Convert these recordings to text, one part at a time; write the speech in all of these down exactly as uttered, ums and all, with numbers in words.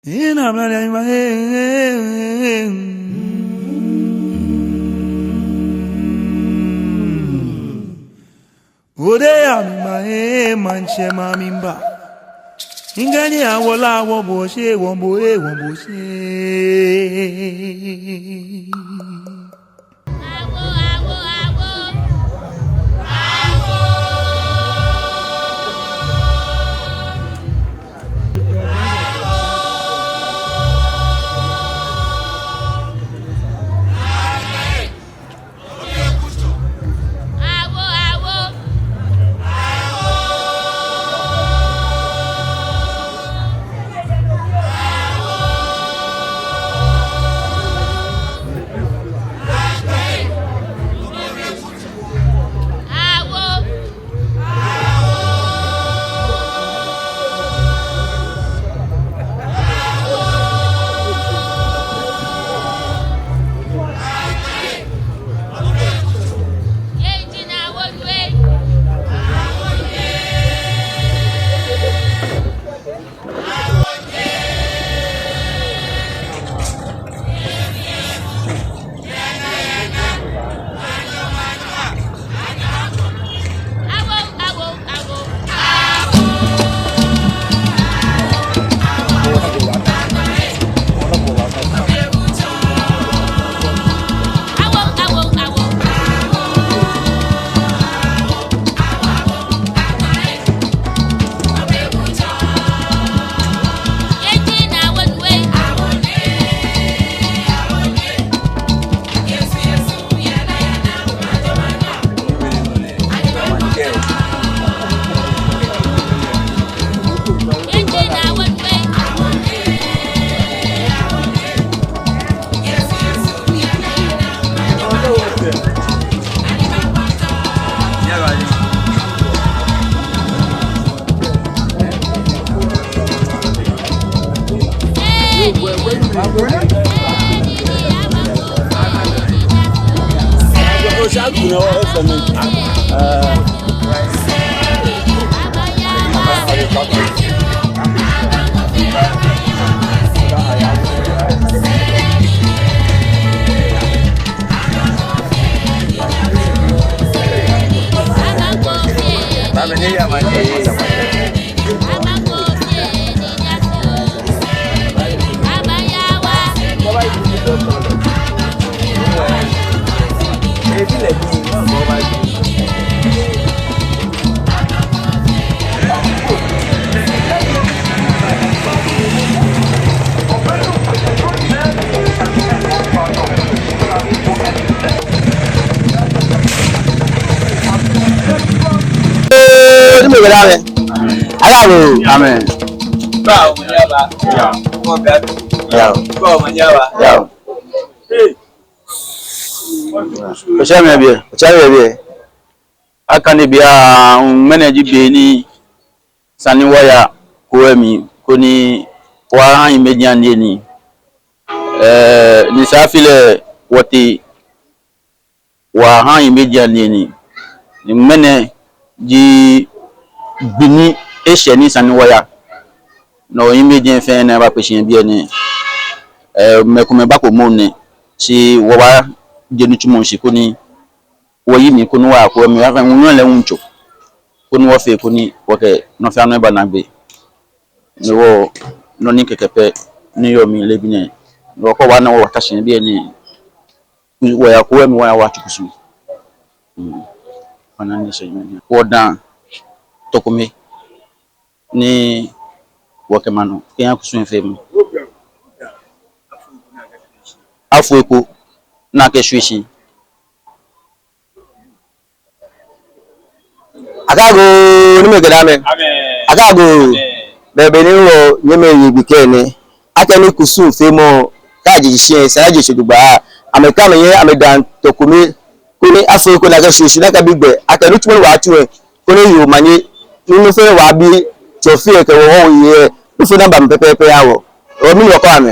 Ina mla ya ima, eh, eh, eh. Ode ya mi ma, eh, manche ma mi mba. Ingani awola wo bo she, wo bo, eh, wo bo she. Ee, ni mɛi bɛ da mɛ. Alaa lo. Amen. Yao. Yao. Otsɛ mi biɛ, otsɛ mi biɛ. Akane biɛ, ŋmɛnɛ ji be ni sani wɔya koo lɛ mli, koni wɔha hiɛmɛiji anii. Ɛɛ, ni sa afi lɛ wɔtee wɔha hiɛmɛiji anii. Ni ŋmɛnɛ ji gbi ni eshɛ ni sani wɔya. No hiɛmɛiji fɛɛ ni abakpe shi yɛ biɛ nɛɛ. Ɛɛ, mɛi komɛi bako mɔ nɛɛ. Shi wɔbaje nitsumɔ shishi koni wɔyi mli koni wɔya koo lɛ mli, wɔfee ŋunyɔ lɛ ŋutso, koni wɔfee koni wɔkɛ nɔ fɛɛ nɔ aba naagbee. Ni wɔ nɔ ni kɛkɛ pɛ ni yɔɔ mli leebi nɛɛ, ni wɔkɔ wɔna wɔta shi yɛ biɛ nɛɛ, wɔya koo lɛ mli wɔya wɔtsu kusum. Mm. Wɔna ni sɛ nyɛ. Wɔda tokome ni wɔkɛ ma nɔ kɛya kusum feemɔ. Afo eko ni akɛshwie shi. Akɛ agoo, ni mɛi kɛ da mɛ. Amen. Akɛ agoo. Amen. Bɛ be ni wɔnyɛmimɛi ye gbi kɛ nɛɛ, akɛni kusum feemɔ kɛje shishi, esa ni aje shishi jogbaŋŋ. Amɛkɛ amɛnyɛ amɛda tokome, koni afo eko ni akɛshwie shi ni akɛbi gbɛ, akɛ nitsumɔ ni wɔtsu lɛ, koni eyi omanye, ni nɔ fɛɛ nɔ ni wɔbi, tsofi lɛ kɛ wɔ hu wɔyi lɛ, nɔ fɛɛ nɔ ni aba mli pɛpɛɛpɛ aha wɔ. Wɔ mli ni wɔkɔ amɛ.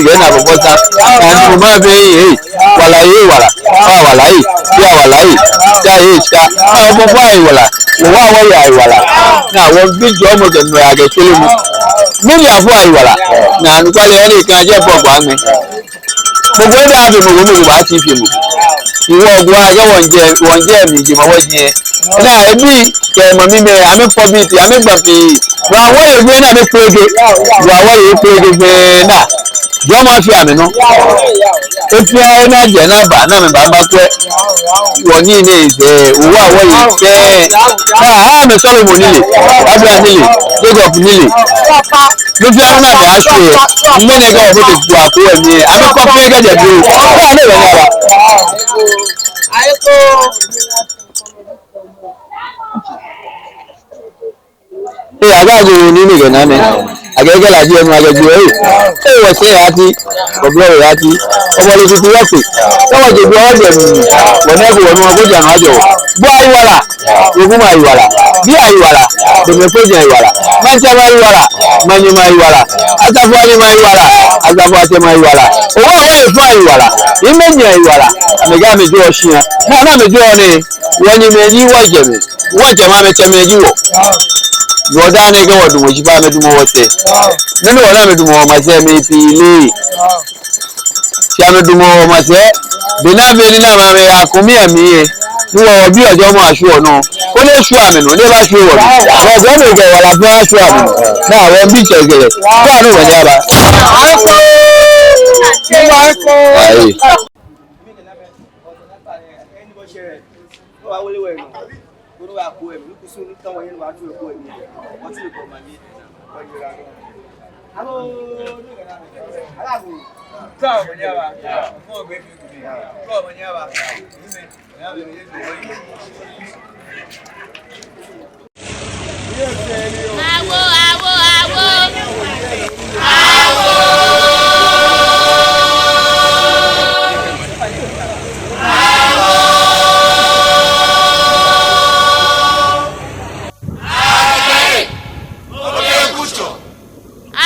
kɛ na bɔbɔ sa. Ani mɔ ma bɛ yi, hei. Wala ye wala, fa wala ye, ya wala ye, shika ye shika. Ni wɔbɔbɔ ayi wala, wɔwa wɔyi ayi wala. Ni wɔbi jɔɔmɔ kɛ nɔyaa kɛ shweremɔ. Mɛni afɔ ayi wala? Ni anɔkwale yɛ ni kan jɛ bɔ gba mɛ. Mɔ ko daa bi mɔ ko, mɔ ko baatsi fi mɔ ko. Wɔ gua akɛ wɔŋjɛ, wɔŋjɛ mli ji ma wɔji. Naa ebii kɛ mamimɛi, amɛkpɔ bii pii, amɛgba pii. Wa wɔyɛ gbɛ naa amɛkpeleke. Wa wɔyɛ kpeleke gbɛ naa. Jɔɔmɔ afee amɛnɔ. Efee naa jɛ naa ba, naa amɛba, amɛbakwɛ. Wɔnii nɛɛ sɛɛ, wa wɔyɛ sɛɛ. Naa amɛsɔlemɔ nilee, Abraham nilee, Jacob nilee. Nɔ fɛɛ nɔ ni amɛyashwie. Ŋmɛnɛ kɛ wɔbote kpo akɛ wɔmli, amɛkɔ fɛɛ kɛjɛ biɛ. Wa ne bɛ naa ba. Ee, akɛ ago ni nɛkɛ naa nɛɛ. Akɛ kɛ laaji enu akɛ jio ee. Ee, wɔsɛɛ ati, wɔblɔ ati, wɔbɔle tutu wɔkpe. Kɛ wɔje jio wɔjɛ mli. Wɔnɛɛ ko wɔnu ko ja nɔ ajɔ. Bo ayiwala. Ogu ma ayiwala, bi ayiwala, Dome Kpoji ayiwala, maŋtsɛmɛi ayiwala, manyɛmɛi ayiwala, asafoianyɛmɛi ayiwala, asafoiatsɛmɛi ayiwala, owa wa efo ayiwala, imɛji ayiwala, amɛkɛ amɛjɔɔ shia, naa ni amɛjɔɔ nɛɛ, wɔnyɛmɛi ni wɔjɛmɛi, wɔtsɛmɛi amɛtsɛmɛi ji wɔ. Wɔdaa nɛɛ kɛ wɔdumɔ ji ba amɛdumɔ wɔsɛɛ. Nɛɛ ni wɔna amɛdumɔ wɔmasɛi amɛ pii lɛ. Shi amɛdumɔ wɔmasɛi, be naa be ni naa amɛya kumi amli yɛ. Ni wɔ wɔbi ojɔɔmɔ ashwie wɔnɔ. Koni eshwie amɛnɔ, ni ebashwie wɔnɔ. Wɔjɔɔmɔ kɛ wala fɛɛ ashwie amɛnɔ. Naa wɔbi tsɛ kɛlɛ. Kɛ anu wɔnyɛ ba. Ayi. Awo, awo, awo. Awo.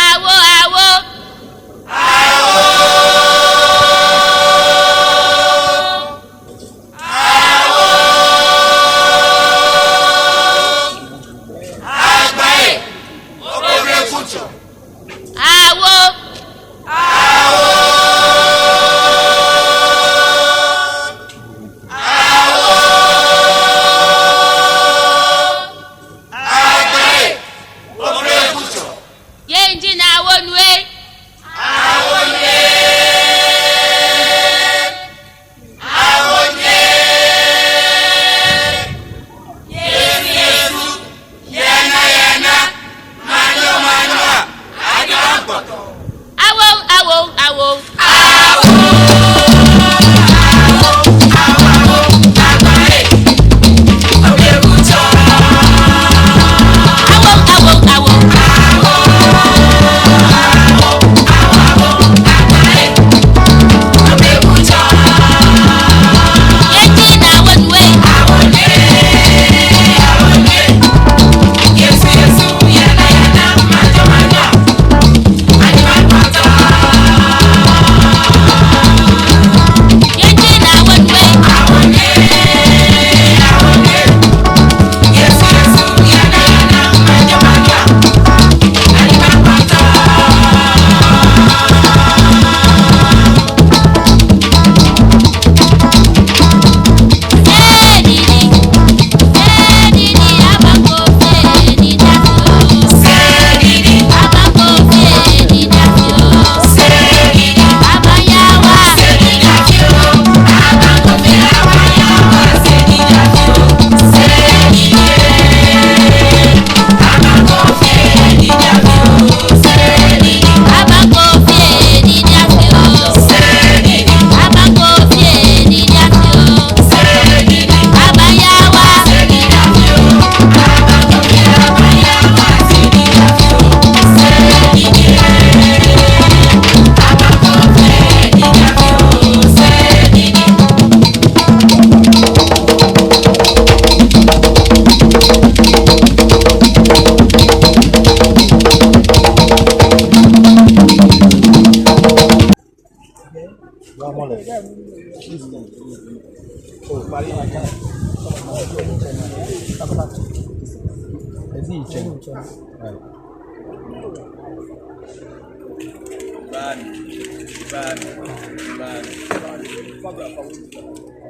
Awo. Awo. Awo. Yɛ ji naa awo nu ee. Awo, awo, awo.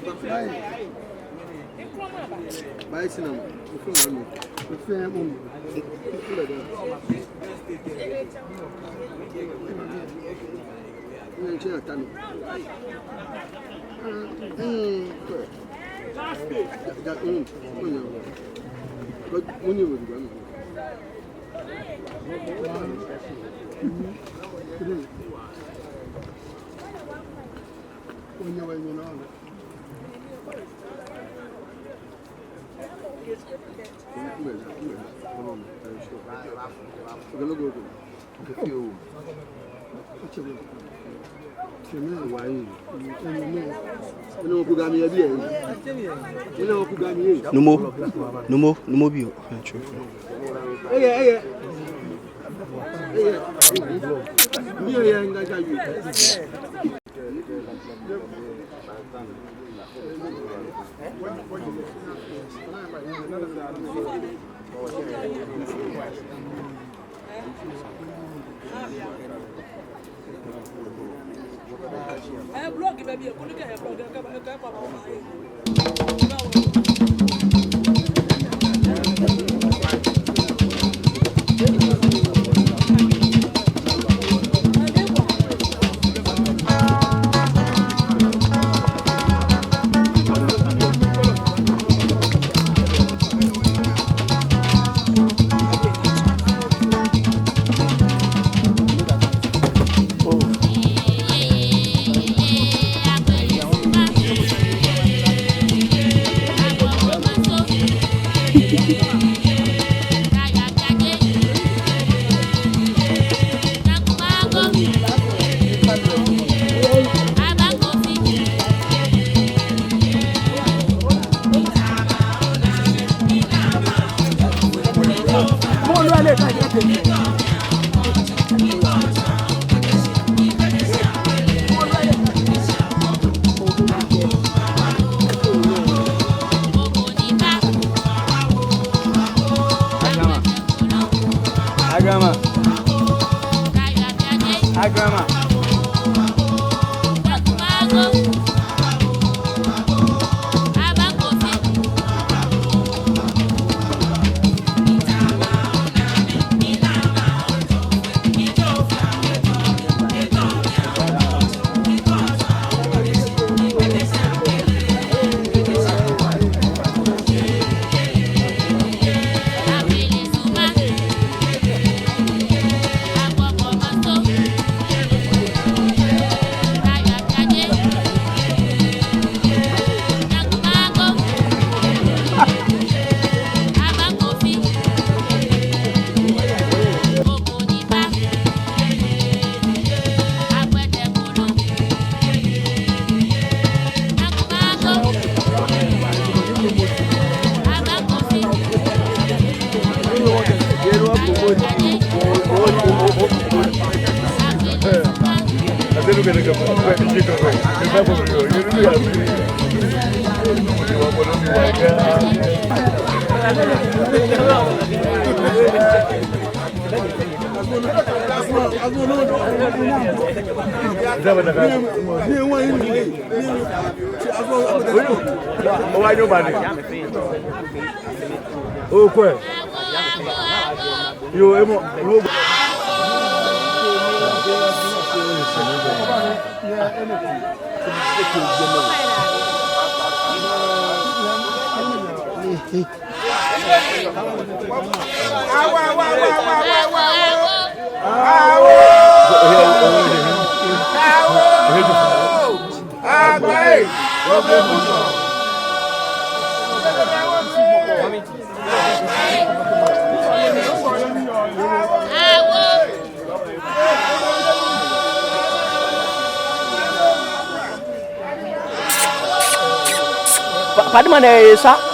ba, ba. Bye. Bye, Sinam. Ofe mami. Ofe mami. Numo, numo, numo biyo. Agrama. Agrama. Okwɛ. Yoo, emɔ, emɔ. Awo, awo, awo. Awo. Awo. Agba ee. Pa-, padi mana esa?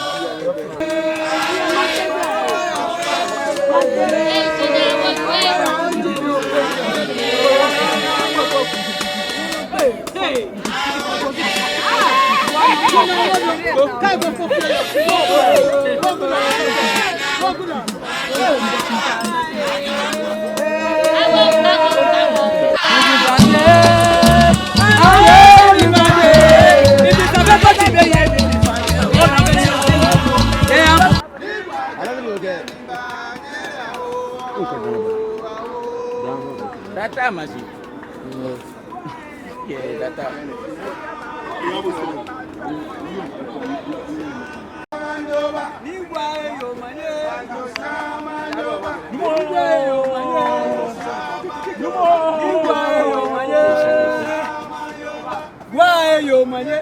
Amasi. Yeah, that time. Wa eyo manye.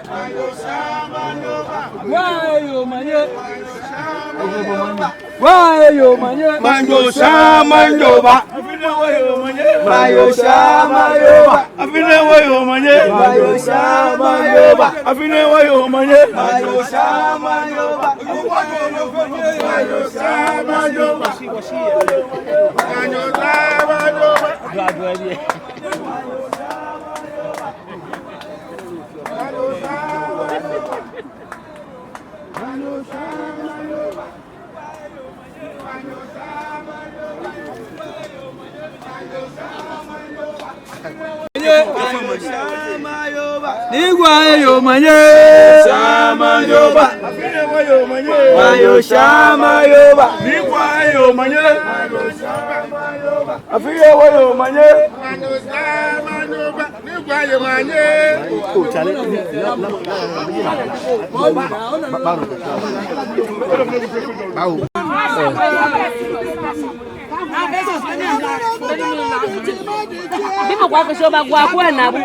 Wa eyo manye. Wa eyo manye. Manyo sha manyo ba. Manyo sha manyo ba. Afine wa eyo manye. Manyo sha manyo ba. Afine wa eyo manye. Manyo sha manyo ba. Manyo sha manyo ba. Manyo sha manyo ba. Ni wa eyo manye. Sha manyo ba. Manyo sha manyo ba. Ni wa eyo manye. Afine wa eyo manye. Bi mɔ ko akɛ shi obaagba ko ena bu.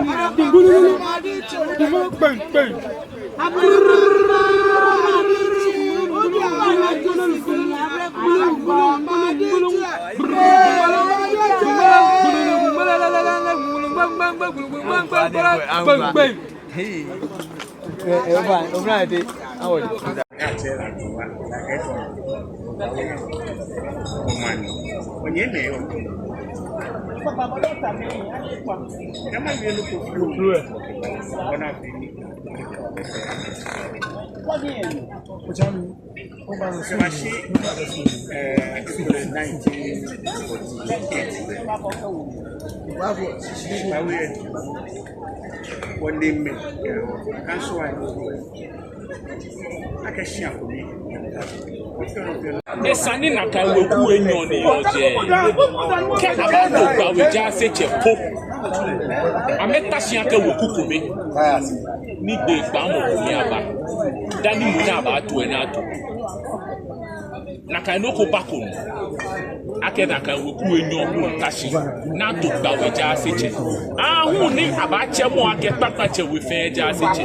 Hey. Eh, eh, obaa, obaa de, awo. Ocha mi. Mashi, eh, nineteen forty-eight. Awe, wɔle mɛi, kanso ayi. Akɛ shia ko ni. Esa ni nakai weku enyɔ ni yɔɔ jɛi. Kɛ abaato Gbawe jaasetsɛ po, amɛta shi akɛ weku kome ni gbɛ kpaamɔ ko ni aba. Dani mɔ ni abaato lɛ ni ato. Nakai nɔ ko bako nɔ. Akɛ nakai weku enyɔ ko ta shi ni ato Gbawe jaasetsɛ. Aahu ni abaatsɛ mɔ akɛ Kpakpatsɛ We fɛɛ jaasetsɛ.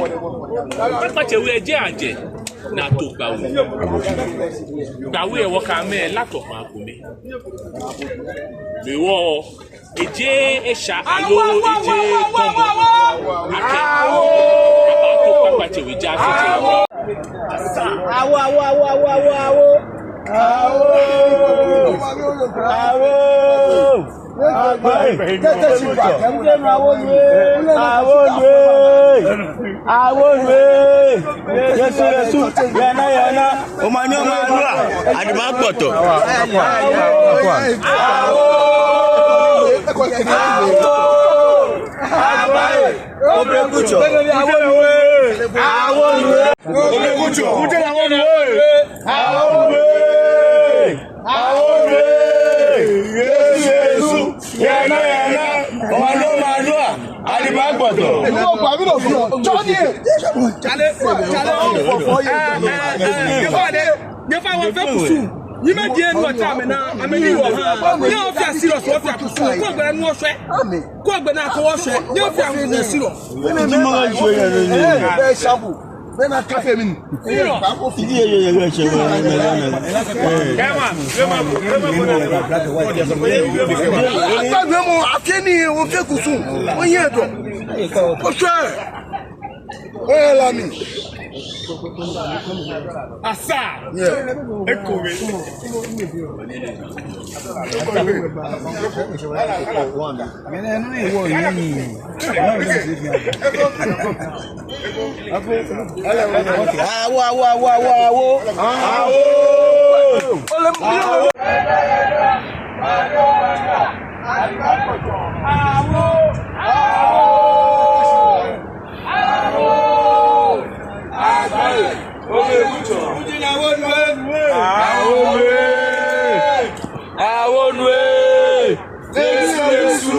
Kpakpatsɛ We lɛ jeee ajɛ ni ato Gbawe. Gbawe lɛ wɔkɛɛ amɛ latɔ kpaa kome. Mɛi wɔ ejeee esha aloo ejeee tɔmɔ akɛ abaato Kpakpatsɛ We jaasetsɛ. Awo, awo, awo, awo, awo, awo. Awo. Awo. Awo. Awo. Awo. Yesu, Yesu. Yana, yana. Omanye, omanye, adiba kpɔtɔ. Awo! Awo! Awo! Obekutsɔ. Awo! Obekutsɔ. Awo! Awo! Yesu, Yesu. Yana, yana. Omanye, omanye. Adiba kpɔtɔ. Nyɛfaa wɔfee kusum. Nyɛmɛi diɛŋtsɛ amɛna, amɛni wɔ ha. Nyɛ ofee serious, ofee kusum. Kɛ ogbɛ ni oshwɛ. Kɛ ogbɛ ni oshwɛ. Nyɛ ofee serious. Bɛ na kafe mi. Akpa gbɛ mɔ, afee nii, ofee kusum. Oyɛ dɔ. Oshwɛ. Oya la mi. Asa. Yeah. Ekome. Awo, awo, awo, awo, awo. Awo. Awo. Awo. Awo. Awo. Awo. Awo. Yesu, Yesu.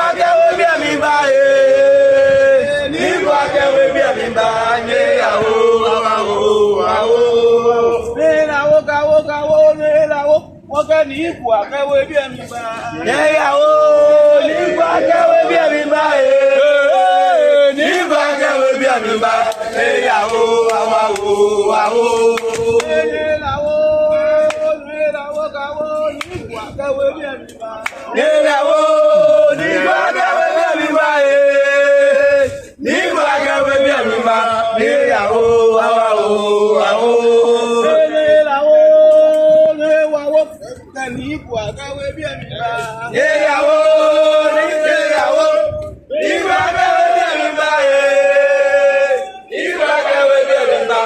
Niigba kɛ webii amli ba ee. Niigba kɛ webii amli ba. Nyɛyaa oo, awa oo, awa oo. Nyɛyaa oo, kawo, kawo, nyɛyaa oo. Wɔkɛ Niigba kɛ webii amli ba. Nyɛyaa oo, Niigba kɛ webii amli ba ee. Niigba kɛ webii amli ba. Nyɛyaa oo, awa oo, awa oo. Nyɛyaa oo, nyɛyaa oo, kawo, Niigba kɛ webii amli ba. Nyɛyaa oo, Niigba kɛ webii amli ba ee. Niigba kɛ webii amli ba. Nyɛyaa oo, awa oo, awa oo. Nyɛyaa oo, nyɛyaa oo. Kɛ Niigba kɛ webii amli ba. Nyɛyaa oo, nyɛyaa oo. Niigba kɛ webii amli ba ee. Niigba kɛ webii amli ba.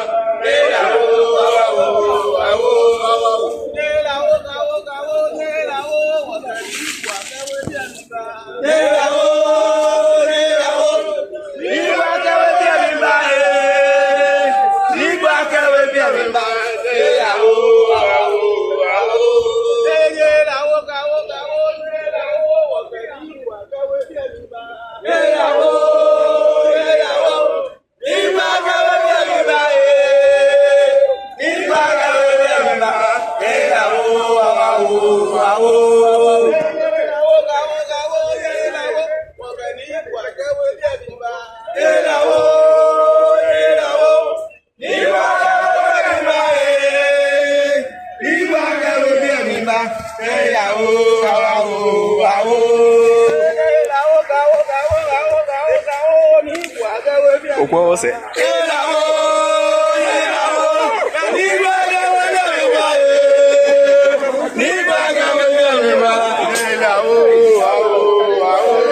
Nyɛyaa oo, awa oo, awa oo, awa oo. Nyɛyaa oo, kawo, kawo, nyɛyaa oo. Kɛ Niigba kɛ webii amli ba. Nyɛyaa oo, nyɛyaa oo. Niigba kɛ webii amli ba ee. Niigba kɛ webii amli ba. Nyɛyaa oo, awa oo, awa oo. Nyɛyaa oo, kawo, kawo, nyɛyaa oo. Wɔkɛ Niigba kɛ webii amli ba. Nyɛyaa oo, nyɛyaa oo. Niigba kɛ webii amli ba ee. Niigba kɛ webii amli ba. Nyɛyaa oo, awa oo, awa oo. Nyɛyaa oo, nyɛyaa oo. Niigba kɛ webii amli ba ee. Niigba kɛ webii amli ba. Nyɛyaa oo, awa oo, awa oo. Okwɛ osɛɛ. Nyɛyaa oo, nyɛyaa oo. Niigba kɛ webii amli ba ee. Niigba kɛ webii amli ba. Nyɛyaa oo, awa oo, awa oo.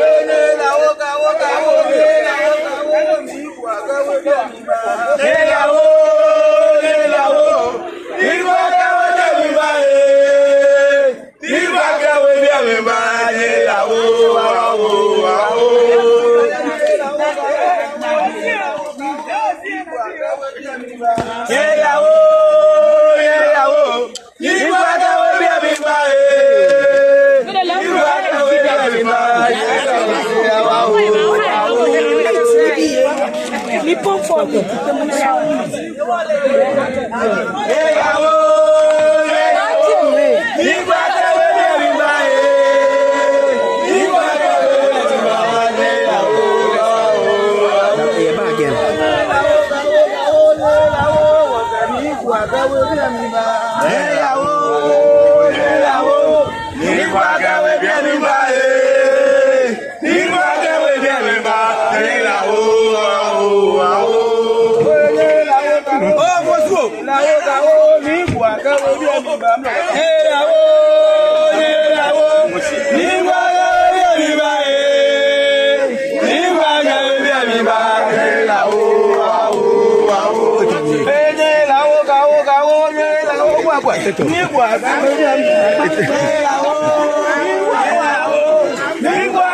Nyɛyaa oo, kawo, kawo, nyɛyaa oo, kawo. Nyɛyaa oo, nyɛyaa oo. Niigba kɛ webii amli ba ee. Niigba kɛ webii amli ba. Nyɛyaa oo, awa oo, awa oo. Nyɛyaa oo, nyɛyaa oo. Niigba kɛ webii amli ba ee. Niigba kɛ webii amli ba. Nyɛyaa oo, awa oo, awa oo. Nyɛyaa oo, nyɛyaa oo. Niigba kɛ webii amli ba ee. Niigba kɛ webii amli ba. Nyɛyaa oo, awa oo, awa oo. Nyɛyaa oo, nyɛyaa oo. Niigba kɛ webii amli ba ee. Niigba kɛ webii amli ba. Nyɛyaa oo, awa oo, awa oo. Nyɛyaa oo, kawo, kawo, Niigba kɛ webii amli ba. Nyɛyaa oo, nyɛyaa oo. Niigba kɛ webii amli ba ee. Niigba kɛ webii amli ba. Nyɛyaa oo, awa oo, awa oo. Nyɛyaa oo, kawo, kawo, nyɛyaa oo. Niigba kɛ webii amli ba. Nyɛyaa oo, Niigba kɛ webii amli ba.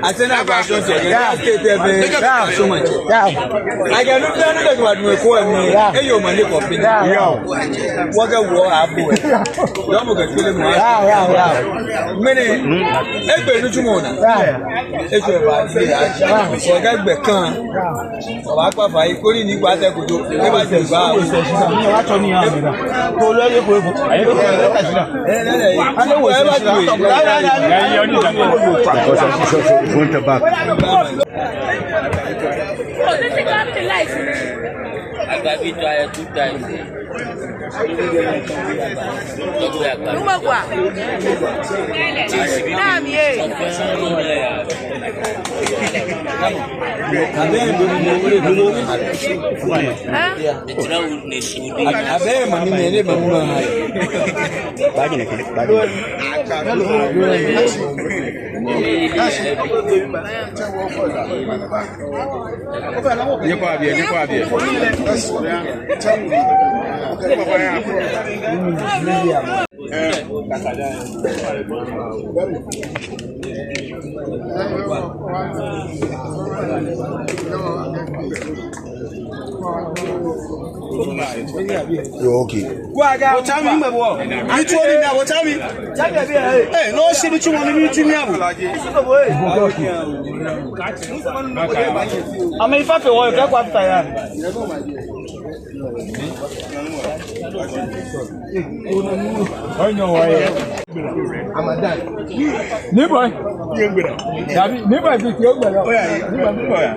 Asɛrɛ ni agba shɔŋŋ sɛɛ, Ga State fɛɛ, Ga State fɛɛ. Akɛ nɔ fɛɛ nɔ ni kɛ wa dun ko ni, eyɔɔ mɔ ni kɔ fɛɛ. Wɔkɛ wɔ abo. Dɔmɔ kɛ kele mɔ. Mɛni, egbe nitsumɔ naa. Etsɔ ba ni ya. Wɔkɛ gbɛ kan. Wɔbaakpa fai, koni ni gba tɛ kojo. Eba ti gba. Front and back. Agbabi try two times. Numagwa. Naamɛi. Hã? Abɛ mami mɛ ne mami ma hai. Nyɛkwɛa biɛ, nyɛkwɛa biɛ. Yoo, okay. Otami mɛ bo. Mitsuɔ ni mɛ, otami. Ee, no shi mitsuɔ ni mitsuɔ ni abo. Amɛ ifa fe wɔ, kɛ kwa fita ya. Ni boy. Dabi, ni boy, bi ti o gbɛ lɔ. Ni boy, ni boy.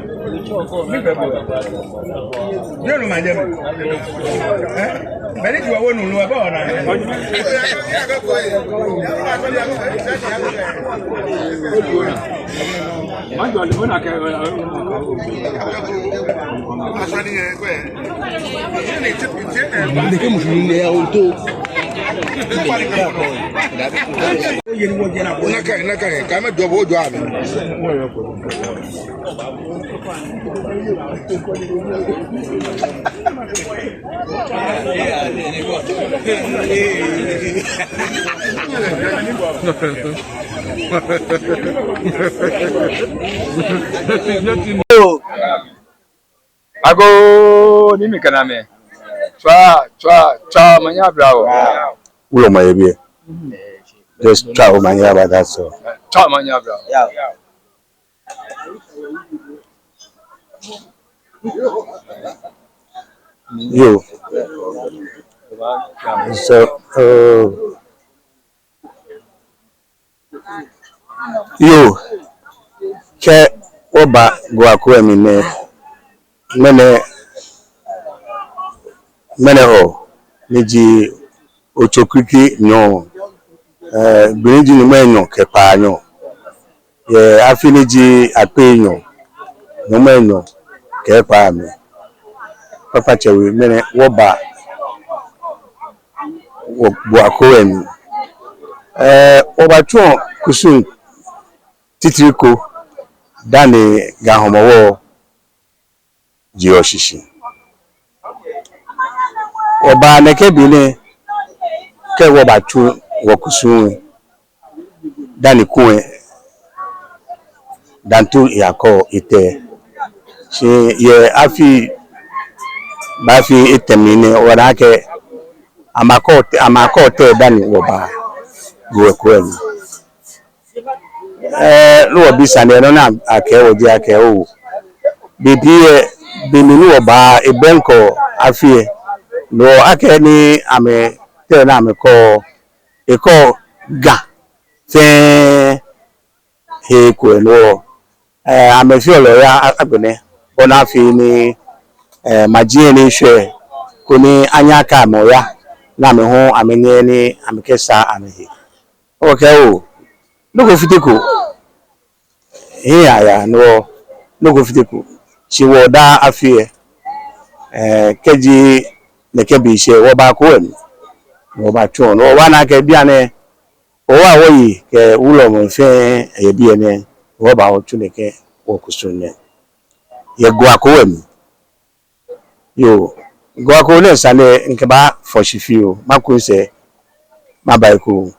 Yóò ló máa jẹ mi. Bẹ̀rẹ̀ ju owó nù lọ, ẹ bọ̀ ọ̀nà. Ndeke musulmi ne ya onto. Nakai, nakai, kama jobo jo ami. Agoo, ni mikana mɛ. Tswa, tswa, tswa, omanye abla wɔ. Wulɔmɔ yɛ biɛ. Just tswa omanye aba, that's all. Tswa omanye abla wɔ. Yoo. So, uh, yoo, kɛ wɔba Ga Akɔwɛ mli nɛɛ, mɛni, mɛni hewɔ ni ji Otso Kriki nyɔɔŋ, eh, gbi ni ji nyɔŋmai enyɔ kɛ kpaanyɔ, yɛ afi ni ji akpei enyɔ, nyɔŋmai enyɔ kɛ kpaanyɔ mli. Kpakpatsɛ We, mɛni wɔba wɔ Ga Akɔwɛ mli. Eh, wɔbatsuɔ kusum titri ko dani Ga Hɔmɔwɔ jeɔ shishi. Wɔba nɛkɛ be nɛɛ kɛ wɔbatsu wɔkusum lɛ dani kulɛ Dantu yakɔ etɛ. Shi yɛ afi baafee etɛ mli nɛɛ, wɔna akɛ amɛkɔ, amɛkɔ etɛ dani wɔba Ga Akɔwɛ mli. Eh, ni wɔbi sane lɛ, nɔ ni akɛɛ wɔ ji akɛ oo, bei pii lɛ, be mli ni wɔba lɛ, ebɛŋkɛɔ afi lɛ. No akɛni amɛtɛ ni amɛkɔ, ekɔ Ga fɛɛ he eko lɛ, no, eh, amɛfeɔ lɛ oya a-, agbɛnɛ, bɔ ni afee ni, eh, maji lɛ ni eshwɛ, koni anyɛ aka amɛ oya, ni amɛ hu amɛnyɛ ni amɛkɛsaa amɛhe. Wɔkɛɛ oo, nɔ ko fiteko hiɛ aya, no, nɔ ko fiteko. Shi wɔ daa afi lɛ, eh, kɛji nɛkɛ be shɛ, wɔbaa Akɔwɛ mli, wɔbatsuɔ, no, wɔna akɛ bianɛ, owa wɔyi kɛ wulɔmɛi fɛɛ yɛ biɛ nɛɛ, wɔba wɔtsu nɛkɛ wɔkusum nɛɛ yɛ Ga Akɔwɛ mli. Yoo, Ga Akɔwɛ nɛɛ sane lɛ mikɛbaafɔ shi fioo, maku misɛɛ, maba ekoŋŋ,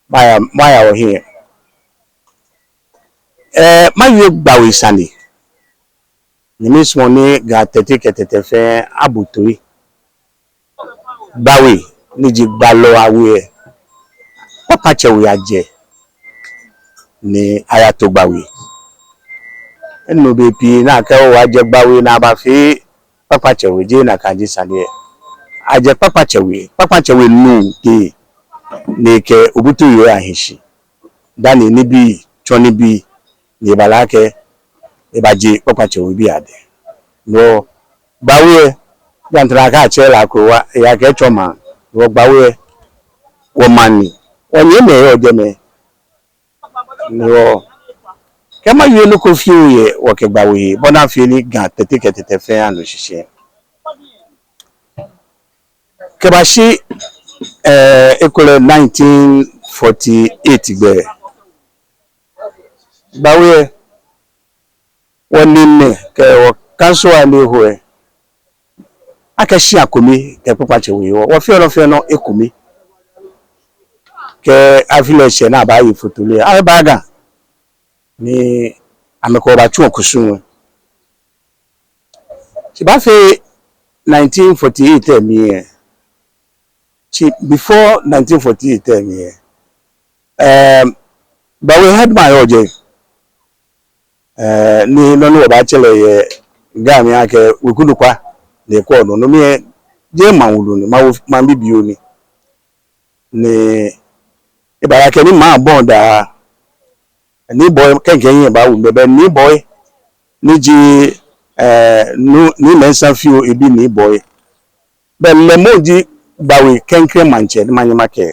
maya, maya wɔhiɛ. Ɛɛ, mawie Gbawe sane. Ni misumɔɔ ni Ga Tɛte kɛ Tɛtɛ fɛɛ abu toi. Gbawe, ni ji gbalɔ awe lɛ, Kpakpatsɛ We ajɛ ni ayato Gbawe. Minu bei pii ni akɛɛ oo, ajɛ Gbawe ni abafee Kpakpatsɛ We, jeee nakai ji sane lɛ. Ajɛ Kpakpatsɛ We, Kpakpatsɛ We nu tee ni ekɛ Obutu yoo lɛ ahi shi dani nibii, tsɔ nibii, ni eba lɛ akɛ ebaje Kpakpatsɛ We bii adɛŋ. No Gbawe lɛ, jantara akɛ atsɛ lɛ akrowa, eya kɛ tsɔ maŋ. No Gbawe lɛ, wɔmaŋ ni, wɔnyɛmimɛi yɔɔ jɛmɛ. No kɛ mawie nɔ ko fioo yɛ wɔkɛ Gbawe he, bɔ ni afee ni Ga Tɛte kɛ Tɛtɛ fɛɛ anu shishi. Kɛbashi, ɛɛ, ekolɛ nineteen forty-eight gbɛ, Gbawe lɛ, wɔniimɛi kɛ wɔ council lɛ ni eho lɛ, akɛ shia kome kɛ Kpakpatsɛ We hewɔ, wɔfeɔ nɔ fɛɛ nɔ ekome. Kɛ afi lɛ shɛ ni abaaye fotoli lɛ, abaa Ga ni amɛkɛ wɔ baatsu kusum lɛ. Shi baafee nineteen forty-eight lɛ mli lɛ, shi before nineteen forty-eight lɛ mli lɛ, ɛɛ, Gbawe headman yɔɔ jɛi. Ɛɛ, ni nɔ ni wɔbaatsɛ lɛ yɛ Ga mli akɛ Weku Nukwa, ni ekwɛɔ nɔ. No mli lɛ, jeee maŋ wulu ni, maŋ wo, maŋ bibioo ni. Ni eba lɛ akɛ ni maŋ bɔi daa, Nii Boi kɛkɛ hiɛ baawu, bɛ, bɛ Nii Boi ni ji, ɛɛ, nu, Nii Mensah Fioo ebi Nii Boi. Bɛ lɛ moŋ ji Gbawe klɛŋklɛŋ maŋtsɛ ni manyɛ makɛɛ.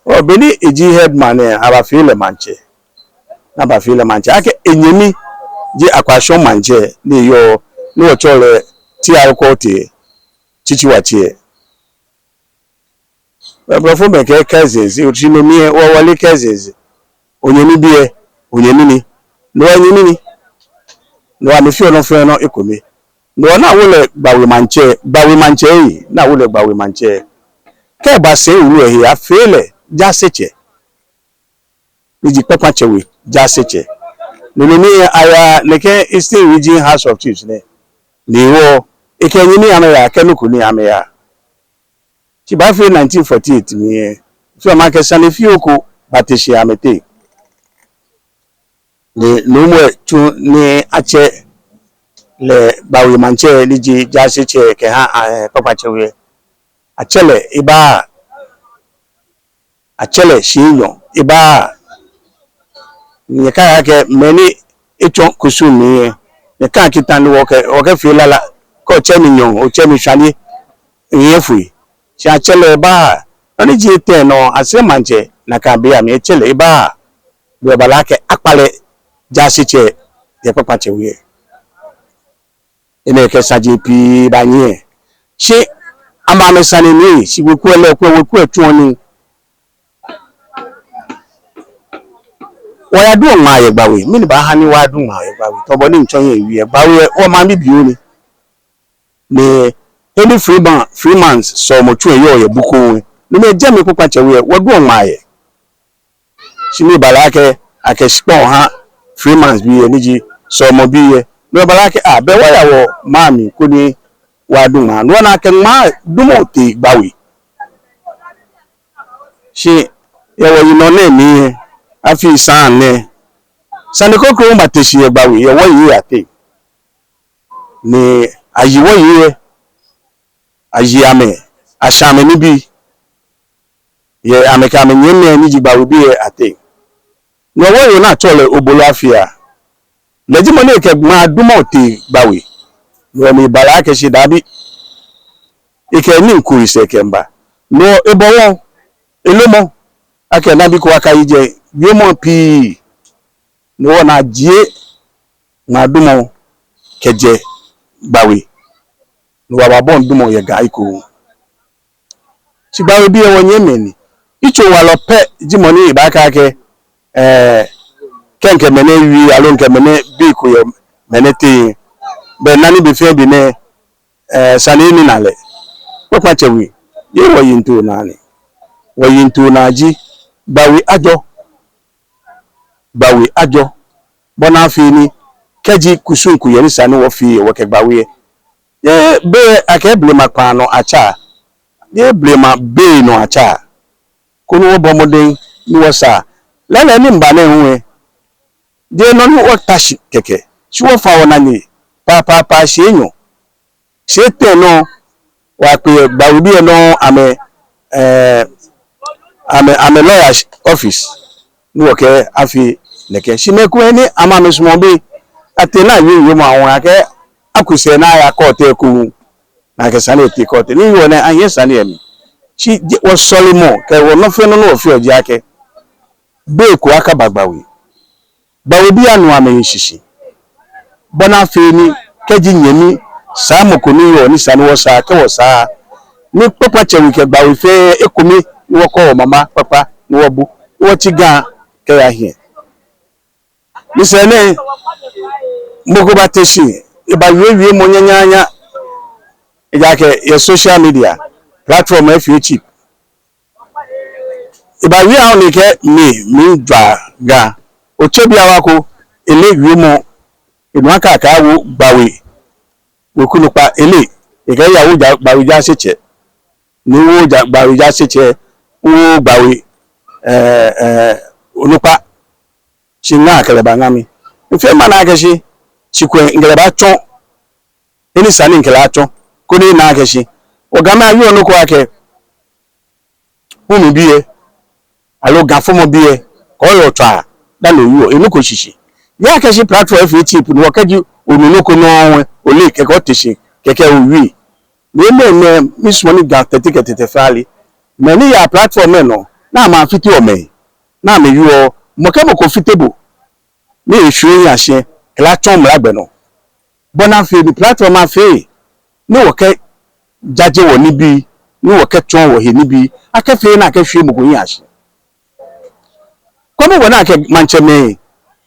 Oo, be ni eji headman lɛ, abafee lɛ maŋtsɛ. Ni abafee lɛ maŋtsɛ akɛ enyɛmi ji Akwashɔŋ maŋtsɛ ni yɔɔ, ni wɔtsɛɔ lɛ T R Quartey, Tsitsi Watsɛ. Bɛ blɔfomɛi kɛɛ cousins, shi no mli lɛ, wɔ, wɔle cousins. Onyɛmi bi lɛ, onyɛmi ni. No hewɔ enyɛmi ni. No hewɔ amɛfeɔ nɔ fɛɛ nɔ ekome. No hewɔ ni awo lɛ Gbawe maŋtsɛ, Gbawe maŋtsɛ lɛ, ni awo lɛ Gbawe maŋtsɛ. Kɛ eba sɛi wulu lɛ he, afee lɛ jaasetsɛ, ni ji Kpakpatsɛ We jaasetsɛ. No mli lɛ aya nɛkɛ Eastern Region House of Chiefs nɛɛ. No hewɔ ekɛ enyɛmi amɛya, kɛ nɔ ko ni amɛya. Shi baafee nineteen forty-eight mli lɛ, efeɔ mi akɛ sane fioo ko bate shi yɛ amɛteŋ. Ni nuumo lɛ tsu ni atsɛ lɛ Gbawe maŋtsɛ ni ji jaasetsɛ kɛha, ɛɛ, Kpakpatsɛ We lɛ. Atsɛ lɛ eba, atsɛ lɛ shii enyɔ eba. Nyɛkaiɔ akɛ mɛi ni etsɔ kusum mli lɛ, nyɛkaa kita ni wɔkɛ, wɔkɛfee lala. Kɛ otsɛ mi nyɔɔŋ, otsɛ mi shwane, nyɛfee. Shi atsɛ lɛ eba, nɔ ni ji etɛ nɔ, Asere maŋtsɛ, nakai be amli atsɛ lɛ eba. Bɛ eba lɛ akɛ akpa lɛ jaasetsɛ yɛ Kpakpatsɛ We lɛ. Enɛ kɛ saji pii baanyiɛ. Shi amɛ amɛsane ni, shi weku lɛ, weku, weku lɛ tsuɔ nii. Wɔyadu ŋmaa yɛ Gbawe, mɛni baaha ni wɔyadu ŋmaa yɛ Gbawe? Tamɔ bɔ ni mitsɔ hiɛ miwie lɛ, Gbawe lɛ, wɔmaŋ bibioo ni. Ni he ni Freeman, Freeman's sɔlemɔtsu lɛ yɔɔ yɛ Bukom lɛ, no mli jɛmɛ Kpakpatsɛ We lɛ, wɔduɔ ŋmaa yɛ. Shi ni eba lɛ akɛ, akɛ shikpɔŋ ha Freeman's bii lɛ, ni ji sɔlemɔbii lɛ. No eba lɛ akɛ, aa, bɛ wɔya wɔmaŋ mli koni wɔyadu ŋmaa. No hewɔ ni akɛ ŋmaa dumɔ tee Gbawe. Shi yɛ wɔyinɔ nɛɛ mli lɛ, afii saŋŋ nɛɛ, sane kroko bate shi yɛ Gbawe, yɛ wɔyei ateŋ. Ni ayi wɔyei lɛ, ayi amɛ, ashã amɛ nibii yɛ amɛkɛ amɛnyɛmimɛi ni ji Gbawebii lɛ ateŋ. No hewɔ wɔyoo ni atsɛɔ lɛ Obolo Afia, lɛ ji mɔ ni ekɛ ŋmaa dumɔ tee Gbawe. No hewɔ ni eba lɛ akɛ shi dabi, ekɛ nii ko esɛɛ kɛmiiba. No hewɔ ebɔ wɔ, elomɔ, akɛ nabi ko akayi jɛ, wiemɔ pii. No hewɔ ni ajie ŋmaa dumɔ kɛjɛ Gbawe. No hewɔ ababɔi dumɔ yɛ Ga ekoŋŋ. Shi Gbawebii lɛ wɔnyɛmimɛi ni. Yitso walɔ pɛ ji mɔ ni ebaakɛɛ akɛ, ɛɛ, kɛ mikɛ mɛnɛ wie, aloo mikɛ mɛnɛ bi ko yɛ mɛnɛ teŋ, bɛ nani be fɛɛ be nɛɛ, ɛɛ, sane ni na lɛ. Kpakpatsɛ We, yɛ wɔyiŋtoo naa ni. Wɔyiŋtoo naa ji, Gbawe ajɔ. Gbawe ajɔ. Bɔ ni afee ni kɛji kusum ko yɛ ni sa ni wɔfee yɛ wɔkɛ Gbawe yɛ, jeee be akɛ blema kpaa nɔ atsa, jeee blema be nɔ atsa. Koni wɔbɔ mɔdɛŋ ni wɔsaa. Lɛɛlɛŋ ni mba nɛɛ hu lɛ, jeee nɔ ni wɔta shi kɛkɛ, shi wɔfã wɔnane paapaapa shii enyɔ, shii etɛ nɔ, wɔkpe Gbawe bii lɛ nɔ amɛ, eh, amɛ, amɛ lawyers office ni wɔkɛɛ afee nɛkɛ. Shi mɛi komɛi ni amɛ amɛsumɔɔ be, atee ni awie wiemɔ awo akɛ aku sɛɛ ni aya court ekoŋŋ, ni akɛ sane lɛ tee court. Ni wɔ nɛɛ ahiɛ sane lɛ mli. Shi jeee wɔsɔlemɔ kɛ wɔnɔ fɛɛ nɔ ni wɔfeɔ ji akɛ be ko akaba Gbawe. Gbawe bii anu amɛhe shishi. Bɔ ni afee ni kɛji nyɛmi saa mɔ ko ni yɔɔ ni sa ni wɔsaa, kɛ wɔsaa, ni kpakpa tsɛ we kɛ Gbawe fɛɛ ekome, ni wɔkɔ wɔ mama kpakpa ni wɔbu, ni wɔtsi Ga kɛya hiɛ. Ni sɛɛ nɛɛ, mɔ ko bate shi, ebawie wiemɔ nyanyaanya. Ejaakɛ yɛ social media platform lɛ efee cheap. Ebawie ahã ni ekɛɛ mi, miijwa Ga. Otse biawa ko, eleee wiemɔ, enu akɛ akɛwo Gbawe weku nukpa, eleee. Ekɛɛ eyawo ja, Gbawe jaasetsɛ. Ni ewo ja, Gbawe jaasetsɛ, ewo Gbawe, eh, eh, onukpa. Shi ŋa kɛ lɛ baŋa mi. Mifee mana akɛ shi, shi kulɛ mikɛ lɛ baatsɔ. Eni sa ni mikɛ lɛ atsɔ, koni ena akɛ shi, wɔ Gamɛi awieɔ nɔ ko akɛ, Humi bii lɛ, aloo Ga fɔmɔ bii lɛ, kɛ oyɔɔ tswaa dani owieɔ, enu ko shishi. Ejaakɛ shi platform lɛ efee cheap ni wɔ kɛji onu nɔ ko nɔŋŋ lɛ, oleee, kɛkɛ ote shi, kɛkɛ owie. Ni enɛɛmɛi, misumɔɔ ni Ga tɛtɛ kɛ tɛtɛ fɛɛ ale. Mɛi ni yaa platform lɛ nɔ, ni amɛfiteɔ mɛi, ni amɛwieɔ, mɔ kɛ mɔ ko fite bo, ni eshwie ehiɛ shi, kɛ lɛ atsɔ mla gbɛ nɔ. Bɔ ni afee ni platform afee, ni wɔkɛjaje wɔnibii, ni wɔkɛtsɔɔ wɔhe nibii, akɛfee ni akɛshwie mɔ ko hiɛ ashi. Kwɛmɔ bɔ ni akɛ maŋtsɛmɛi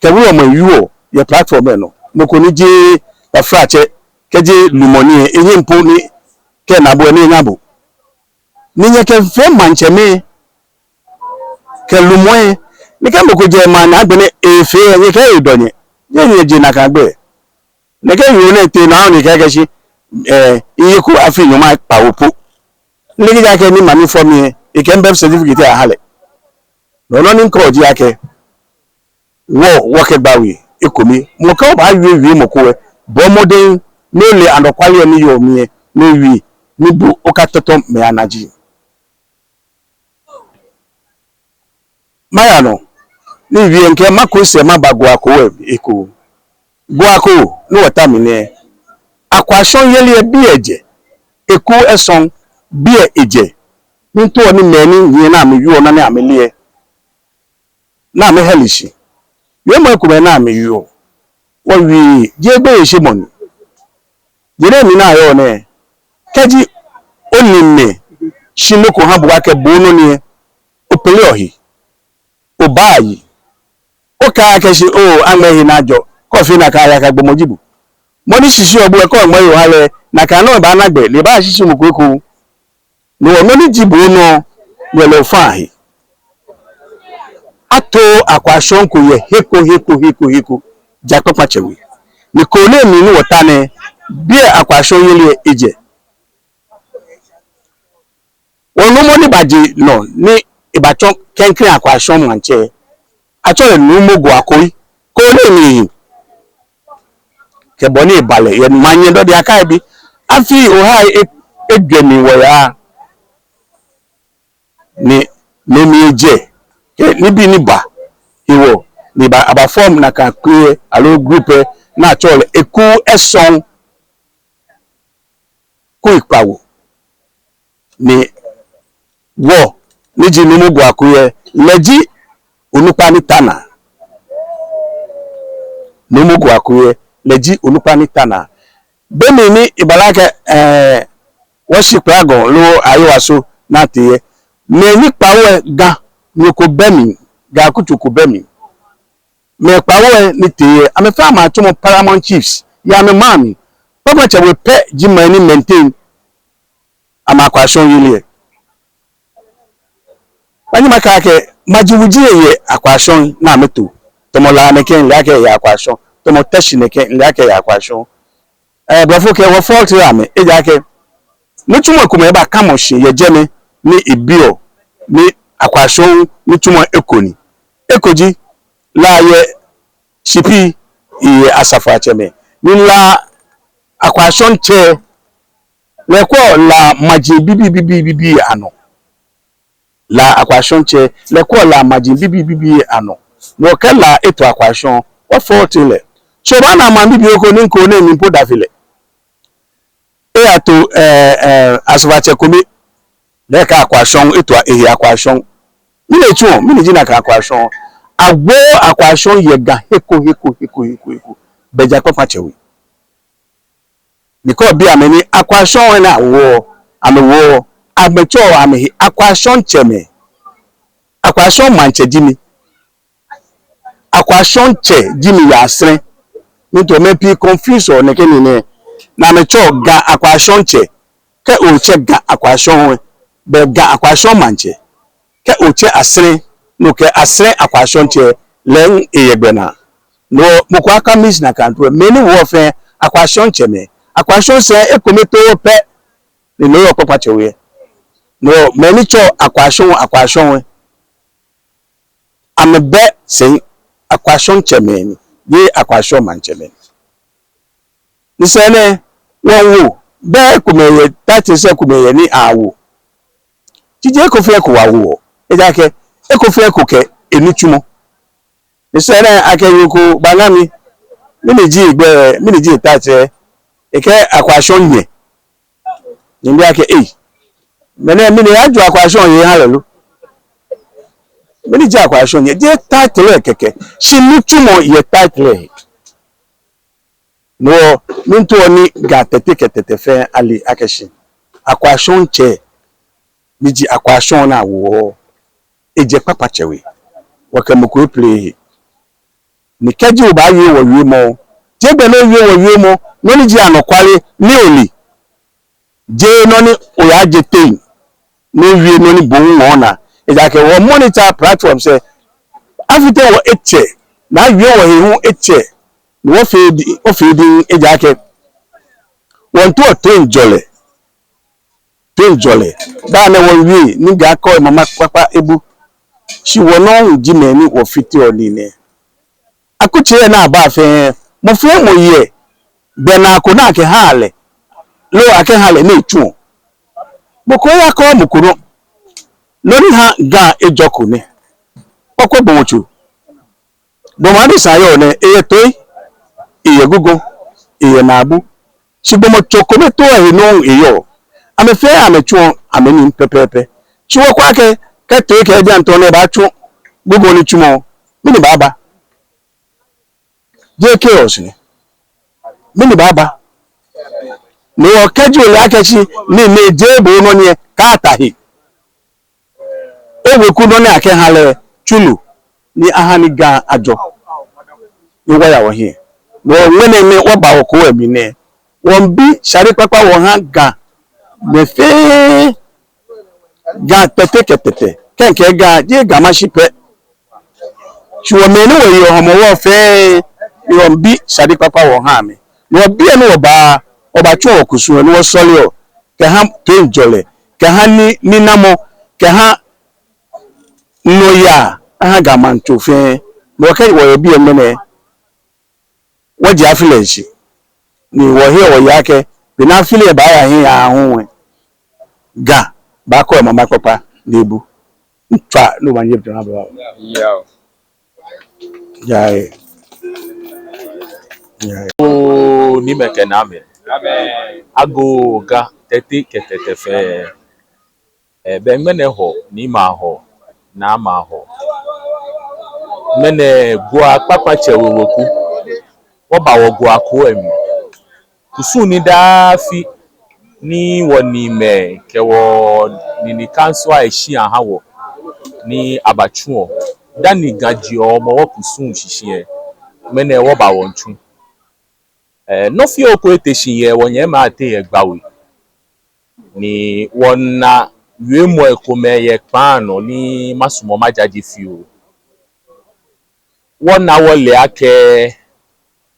kɛ wulɔmɛi wieɔ yɛ platform lɛ nɔ. Mɔ ko ni jeee tafratsɛ, kɛjeee lumɔ ni lɛ, enyɛŋ po ni ekɛ naabu lɛ ni eŋa bo. Ni nyɛkɛfee maŋtsɛmɛi kɛ lumɔi, ni kɛ mɔ ko jɛ maŋ naa agbɛnɛ efee lɛ, nyɛkɛɛ edɔ nyɛ. Jeee nyɛje nakai gbɛ. Nɛkɛ yoo nɛɛ tee naa ni ekɛɛ akɛ shi, eh, eye ko afii nyɔŋma kpawo po. Ni kɛji akɛɛ ni mami fɔ mi lɛ, ekɛ mi birth certificate aha lɛ. Nɔ nɔ ni mikɛɔ ji akɛ, wɔ, wɔkɛ Gbawe ekome. Mɔ kɛ obaawie wiemɔ ko lɛ, bɔɔ mɔdɛŋ ni ole anɔkwale lɛ ni yɔɔ mli lɛ, ni owie, ni bo okatɔtɔ mɛi anaji. Maya nɔ, ni miwie mikɛɛ maku misɛɛ maba Go Ako lɛ ekoŋŋ. Go Ako ni wɔta mli nɛɛ, akwashɔŋ yeli lɛ biɛ ejɛ, eku esɔŋ biɛ ejɛ. Miitao ni mɛi ni nyiɛ ni amɛwieɔ nɔ ni amɛle lɛ, ni amɛhɛle shi. Wiemɔi komɛi ni amɛwieɔ, wɔwie, jeee gbeyeishemɔ ni. Jeee nɛɛ mli ni ayɔɔ nɛɛ, kɛji oniimɛi shi nɔ ko ha bo akɛ bo onɔ ni lɛ, opele ohe, obaa yi. Okɛɛ akɛ shi, oo, aŋmɛɛ he ni ajɔ, kɛ ofee nakai lɛ, yaka gbɔmɔ ji bo. Mɔ ni shishiuɔ bo lɛ, kɛ oŋmɛɛ he oha lɛ, nakai nɔŋŋ ebaana gbɛ, ni ebaashishi mɔ ko ekoŋŋ. No hewɔ nɔ ni ji bo onɔ, no lɛ ofaa he. Ato akwashɔŋ ko yɛ he ko, he ko, he ko, he ko, ja kpakpa tsɛ we. Ni Kone mli ni wɔta nɛɛ, biɛ akwashɔŋ yeli lɛ ejɛ. Wɔ nuumo ni baje nɔ ni ebatsɔ klɛŋklɛŋ akwashɔŋ maŋtsɛ, atsɛɔ lɛ Nuumo Go Akoi, Kone mli hi. Kɛ bɔ ni eba lɛ yɛ maŋnyɛ Dɔde Akai bi, afii ohai e-, ejwɛ mli wɔyaa. Ni no mli ejɛ, kɛ nibii ni ba hewɔ, ni eba, aba form nakai kpee aloo group lɛ ni atsɛɔ lɛ Eku Esɔŋ Kui Kpawo. Ni wɔ, ni ji Nuumo Go Akoi lɛ, lɛ ji onukpa ni ta naa. Nuumo Go Akoi lɛ, lɛ ji onukpa ni ta naa. Be mli ni eba lɛ akɛ, eh, wɔshi kplagɔ loo ayewaso ni atee lɛ, mɛi ni kpawo lɛ, Ga nyo ko bɛ mli, Ga akutso ko bɛ mli. Mɛi kpawo lɛ ni tee lɛ, amɛfɛɛ amɛtsɔmɔ paramount chiefs yɛ amɛmaŋ mli. Kpakpa tsɛ we pɛ ji mɛi ni maintain amɛ akwashɔŋ yeli lɛ. Manyɛ makɛɛ akɛ maji wuji lɛ yɛ akwashɔŋ ni amɛto. Tamɔ La nɛkɛ, mile akɛ eyɛ akwashɔŋ. Tamɔ Teshie nɛkɛ, mile akɛ eyɛ akwashɔŋ. Ɛɛ, blɔfo kɛɛ wɔ fault amɛ, ejaakɛ nitsumɔ komɛi bakamɔ shi yɛ jɛmɛ ni ebiɔ ni akwashɔŋ nitsumɔ eko ni. Eko ji, La yɛ shipi, eyɛ asafoatsɛmɛi. Ni La akwashɔŋtsɛ lɛ kwɛɔ La maji bibii bibii bibii anɔ. La akwashɔŋtsɛ lɛ kwɛɔ La maji bibii bibii anɔ. No kɛ La eto akwashɔŋ, wɔ fault lɛ. So obaana maŋ bibioo ko ni ŋkɔ nɛɛ mli po da fe lɛ. Eyato, ɛɛ, ɛɛ, asafoatsɛ kome. Lɛ kɛɛ akwashɔŋ, eto ehe akwashɔŋ. Mɛni etsuɔ, mɛni ji nakai akwashɔŋ? Awooo akwashɔŋ yɛ Ga he ko, he ko, he ko, he ko, he ko. Bɛ ja kpakpatsɛ we. Ni kɛ obi amɛ ni akwashɔŋ wɛ ni awoɔ, amɛwoɔ, amɛtsɛɔ amɛhe akwashɔŋtsɛmɛi. Akwashɔŋ maŋtsɛ ji mi. Akwashɔŋtsɛ ji mi yɛ Asɛrɛ. Miitao mɛi pii confuse wɔ nɛkɛ nii nɛɛ. Ni amɛtsɛɔ Ga akwashɔŋtsɛ. Kɛ otsɛ Ga akwashɔŋ wɛ, bɛ Ga akwashɔŋ maŋtsɛ. Kɛ otsɛ Asɛrɛ, no kɛ Asɛrɛ akwashɔŋtsɛ lɛ hu eyɛ gbɛnaa. No mɔ ko aka miss nakai nto, mɛi ni woɔ fɛɛ akwashɔŋtsɛmɛi. Akwashɔŋtsɛ ekome too pɛ, ni no yɔɔ kpakpatsɛ we. No mɛi ni tsɛɔ akwashɔŋ, akwashɔŋ wɛ, amɛbɛ sɛi, akwashɔŋtsɛmɛi ni, jeee akwashɔŋ maŋtsɛmɛi. Ni sɛɛ nɛɛ, wɔwo, bɛ ekomɛi yɛ, title sɛɛ ekomɛi yɛ ni awo. Shi jeee eko fɛɛ eko wɔwoɔ, ejaakɛ eko fɛɛ eko kɛ enitsumɔ. Ni sɛɛ nɛɛ akɛ yoo ko baŋa mi, mɛni ji egbɛi, mɛni ji etitle, ekɛɛ akwashɔŋnyɛ. Ni mibi akɛ, ei, mɛnɛ mɛni, ajwɛŋ akwashɔŋ yɛ ha lɛ lo? Mɛni ji akwashɔŋnyɛ? Jeee title lɛ kɛkɛ, shi nitsumɔ yɛ title lɛ he. No miitao ni Ga Tɛte kɛ Tɛtɛ fɛɛ ale akɛ shi akwashɔŋtsɛ, ni ji akwashɔŋ ni awoɔ, ejɛ kpakpatsɛ we. Wɔkɛ mɔ ko epleee he. Ni kɛji obaawie wɔwiemɔ, jeee gbɛ ni owie wɔwiemɔ, nɔ ni ji anɔkwale ni ole. Jeee nɔ ni oyaaje teŋ ni owie nɔ ni bo hu oona. Ejaakɛ wɔ monitor platforms lɛ, afite wɔ etsɛ, ni awie wɔhe hu etsɛ, ni wɔfee di, wɔfee di, ejaakɛ wɔmiitao toiŋjɔlɛ. Toiŋjɔlɛ. Daa nɛɛ wɔwie ni Ga kɔɔyɔɔ mama kpakpa ebu. Shi wɔnɔ ji mɛi ni wɔfiteɔ nii nɛɛ. Akutsei ni aba fɛɛ, mɔ fɛɛ mɔ yɛ gbɛnaa ko ni akɛhaa lɛ, loo akɛha lɛ ni etsuɔ. Mɔ ko yakɔ mɔ ko nɔ. Nɔ ni ha Ga ejɔko nɛ. Wɔkwɛ gbɔmɔtso. Gbɔmɔ adesa yɔɔ nɛɛ, eyɛ toi, eyɛ gugɔ, eyɛ naabu. Shi gbɔmɔtso kome too ehe nɔŋŋ eyɔɔ. Amɛ fɛɛ amɛtsuɔ amɛnii pɛpɛɛpɛ. Shi wɔkwɛ akɛ, kɛ toi kɛ ejaŋ tɔŋŋ nɛɛ baatsu gugɔ nitsumɔ, mɛni baaba? Jeee chaos ni. Mɛni baaba? No hewɔ kɛji ole akɛ shi nii nɛɛ jeee bo onɔ ni lɛ, kaata he. Oweku nɔ ni akɛha lɛ, tsu lɛ, ni aha ni Ga ajɔ. Ni wɔya wɔhiɛ. No hewɔ ŋmɛnɛ nɛɛ wɔba wɔkoo lɛ mli nɛɛ, wɔmiibi shade kpakpa wɔha Gamɛi fɛɛ. Ga Tɛte kɛ Tɛtɛ. Kɛ mikɛɛ Ga, jeee Ga Mashi pɛ. Shi wɔ mɛi ni wɔyeɔ Hɔmɔwɔ fɛɛ, ni wɔmiibi shade kpakpa wɔha amɛ. Ni wɔ biɛ ni wɔba, wɔbatsu wɔkusum lɛ, ni wɔsɔleɔ, kɛha toiŋjɔlɛ, kɛha ni, ninamɔ, kɛha nɔyaa, aha Ga maŋ tso fɛɛ. Ni wɔkɛ wɔyɛ biɛ ŋmɛnɛ, wɔje afi lɛ shishi. Ni wɔheɔ wɔyeɔ akɛ, be ni afi lɛ baaya hiɛ aahu lɛ, Ga baakɔ emama kpakpa ni ebu. Miitswa ni omanye tɔna bɔ. Yao. Yao. Yao. Oo, Niimɛi kɛ Naamɛi. Amen. Agoo Ga Tɛte kɛ Tɛtɛ fɛɛ. Ɛɛ, bɛ ŋmɛnɛ Hɔɔ, Niimɛi a-Hɔɔ, Naamɛi a-Hɔɔ. Ŋmɛnɛ Gua Kpakpatsɛ weweku. Wɔba wɔ Gua koo lɛ mli. Kusum ni daa afi ni wɔniimɛi kɛ wɔnine kansowa lɛ shi aha wɔ ni abatsuɔ. Dani Ga jeɔ Hɔmɔwɔ kusum shishi lɛ, ŋmɛnɛ wɔba wɔmiitsu. Ɛɛ, nɔ fioo ko ete shi yɛ wɔnyɛmimɛi ateŋ yɛ Gbawe. Ni wɔna wiemɔi komɛi yɛ kpaa nɔ ni masumɔ majaje fioo. wɔna wɔle akɛ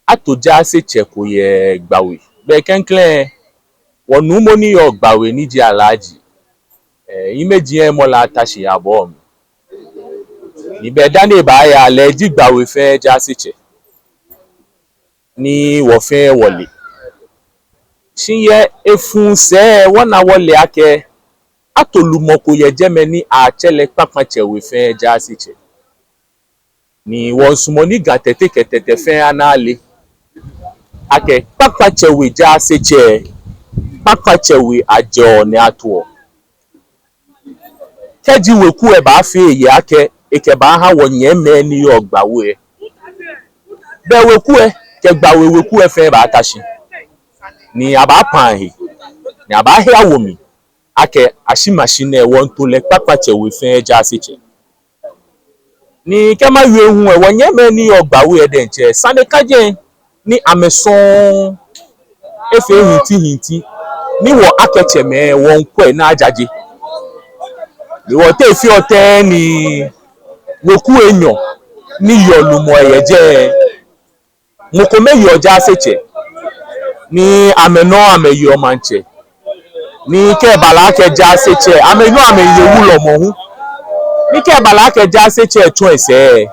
ato jaasetsɛ ko yɛ Gbawe. Be klɛŋklɛŋ, wɔnuumo ni yɔɔ Gbawe ni ji Alhaji, eh, Imeji Emɔla Tashie Abɔɔ mli. Ni be dani ebaaya lɛ, eji Gbawe fɛɛ jaasetsɛ ni wɔ fɛɛ wɔle. Shi yɛ efɔŋ sɛɛ wɔna wɔle akɛ ato lumɔ ko yɛ jɛmɛ ni atsɛɔ lɛ Kpakpatsɛ We fɛɛ jaasetsɛ. Ni wɔmiisumɔ ni Ga Tɛte kɛ Tɛtɛ fɛɛ ana ale akɛ Kpakpatsɛ We jaasetsɛ, Kpakpatsɛ We ajɛɔ ni atoɔ. Kɛji weku lɛ baafee yɛ akɛ ekɛbaaha wɔnyɛmimɛi ni yɔɔ Gbawe lɛ, be weku lɛ kɛ Gbawe weku lɛ fɛɛ baata shi, ni abaakpa he, ni abaahe awo mli akɛ ashimashi nɛɛ wɔmiito lɛ Kpakpatsɛ We fɛɛ jaasetsɛ. Ni kɛ mawie hu lɛ, wɔnyɛmimɛi ni yɔɔ Gbawe lɛ diɛŋtsɛ, sane ka jɛi ni amɛsɔŋŋ efee hintihinti ni wɔ akɛ tsɛmɛi wɔmiikwɛ ni ajaje. Ni wɔtee fioo tɛŋŋ ni weku enyɔ ni yɔɔ lumɔ yɛ jɛi, mɔ kome yɔɔ jaasetsɛ ni amɛnɔ amɛyɔɔ maŋtsɛ. Ni kɛ eba lɛ akɛ jaasetsɛ, amɛnɔ amɛye wulɔmɔ hu. Ni kɛ eba lɛ akɛ jaasetsɛ tsɔ esɛɛ,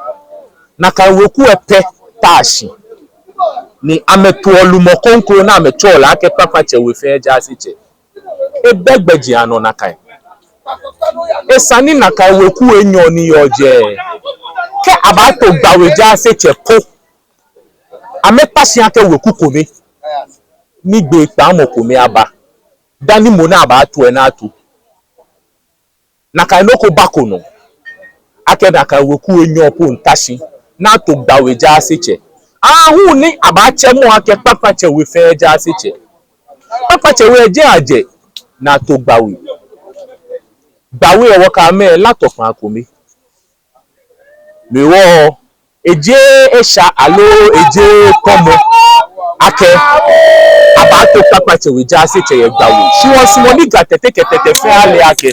nakai weku lɛ pɛ ta shi. Ni amɛtoɔ lumɔ kroko ni amɛtsɛɔ lɛ akɛ Kpakpatsɛ We fɛɛ jaasetsɛ. Ebɛ gbɛjianɔ nakai. Esa ni nakai weku enyɔ ni yɔɔ jɛi, kɛ abaato Gbawe jaasetsɛ po, amɛta shi akɛ weku kome ni gbee kpaamɔ kome aba dani mɔ ni abaato lɛ ni ato. Nakai nɔ ko bako nɔ akɛ nakai weku enyɔ po miita shi ni ato Gbawe jaasetsɛ. Aahu ni abaatsɛ mɔ akɛ Kpakpatsɛ We fɛɛ jaasetsɛ. Kpakpatsɛ We lɛ jeee ajɛ ni ato Gbawe. Gbawe lɛ wɔkɛ amɛ lá tɔkpaa kome. No hewɔ ejeee esha aloo ejeee kɔmɔ akɛ abaato Kpakpatsɛ We jaasetsɛ yɛ Gbawe. Shi wɔmiisumɔ ni Ga Tɛte kɛ Tɛtɛ fɛɛ ale akɛ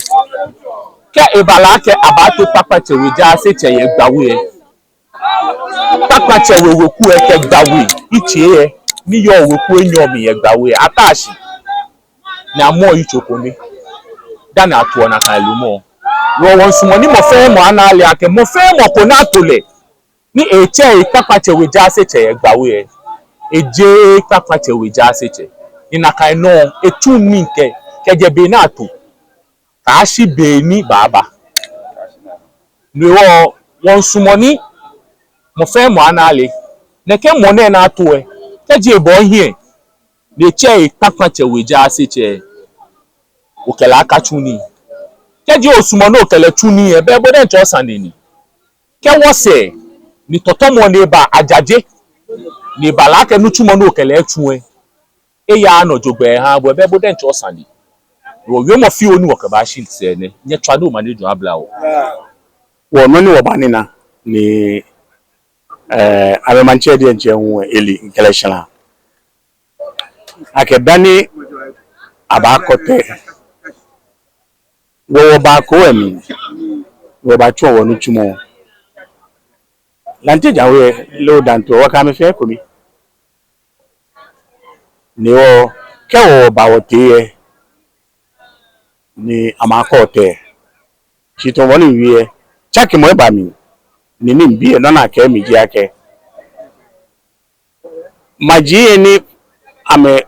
kɛ eba lɛ akɛ abaato Kpakpatsɛ We jaasetsɛ yɛ Gbawe lɛ, Kpakpatsɛ We weku lɛ kɛ Gbawe yitsei lɛ ni yɔɔ weku enyɔ mli yɛ Gbawe lɛ ata shi ni amɔ yitso kome dani atoɔ nakai lumɔ. Wɔ, wɔmiisumɔ ni mɔ fɛɛ mɔ ana ale akɛ mɔ fɛɛ mɔ ko ni ato lɛ ni etsɛ ehe Kpakpatsɛ We jaasetsɛ yɛ Gbawe lɛ, ejeee Kpakpatsɛ We jaasetsɛ. Ni nakai nɔ etsuɔ nii kɛ, kɛjɛ be ni ato kɛyashi be ni baaba. No hewɔ wɔmiisumɔ ni mɔ fɛɛ mɔ ana ale, nɛkɛ mɔ nɛɛ ni ato lɛ, kɛji ebɔ ohiɛ ni etsɛ ehe Kpakpatsɛ We jaasetsɛ, okɛ lɛ akatsu nii. Kɛji osumɔɔ ni okɛ lɛ tsu nii lɛ, belɛ bo diɛŋtsɛ osane ni. Kɛ wɔsɛɛ ni tɔtɔmɔ ni eba ajaje ni eba lɛ akɛ nitsumɔ ni okɛ lɛ tsu lɛ, eyaaa nɔ jogbaŋŋ ehaaa bo lɛ, belɛ bo diɛŋtsɛ osane ni. Wɔwiemɔ fioo ni wɔkɛbaashi sɛɛ nɛ, nyɛtswaa ni omanye jogbaŋŋ abla wɔ. Wɔ nɔ ni wɔbanina ni, eh, amɛ maŋtsɛ diɛŋtsɛ hu eli ŋkɛlɛ shla akɛ dani abaakɔ tɛɛ, wɔ wɔba Akɔwɛ mli, wɔbatsuɔ wɔnitsumɔ. Lante Djan We loo Danto, wɔkɛ amɛ fɛɛ ekome. Ni wɔ, kɛ wɔ wɔba wɔtee lɛ, ni amɛkɔ tɛɛ. Shi tamɔ bɔ ni miwie lɛ, tsakemɔ eba mli. Ni ni mibi lɛ, nɔ ni akɛɛ mi ji akɛ maji lɛ ni amɛ,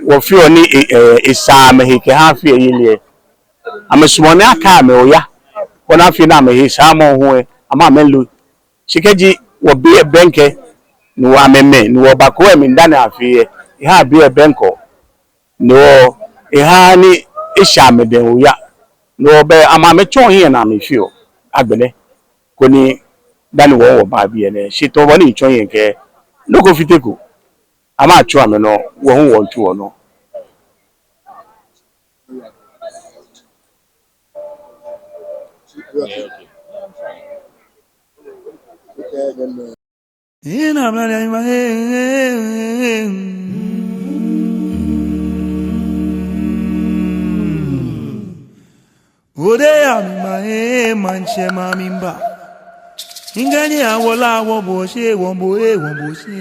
wɔfeɔ ni e, e, esaa amɛhe kɛhaa fɛɛ yeli lɛ, amɛsumɔɔ ni akɛ amɛ oya, koni afee ni amɛhe saamɔ hu lɛ, amɛ amɛlo. Shi kɛji wɔbii lɛ bɛŋkɛ, ni wɔ amɛmɛ, ni wɔba Akɔwɛ mli dani afee lɛ, ehaa bii lɛ bɛŋkɛɔ. No hewɔ ehaaa ni eshɛ amɛdɛŋ oya. No hewɔ belɛ amɛ amɛtsɔɔ hiɛ ni amɛfeɔ agbɛnɛ, koni dani wɔ wɔba biɛ nɛɛ. Shi tamɔ bɔ ni mitsɔ hiɛ mikɛɛ, nɔ ko fiteko. Amɛtsu amɛnɔ, wɔ hu wɔmiitsu wɔnɔ. Ode ya mi ma, eh, maŋtsɛ ma mi mba. Ngani awola wo bo she, wo bo e, wo bo she.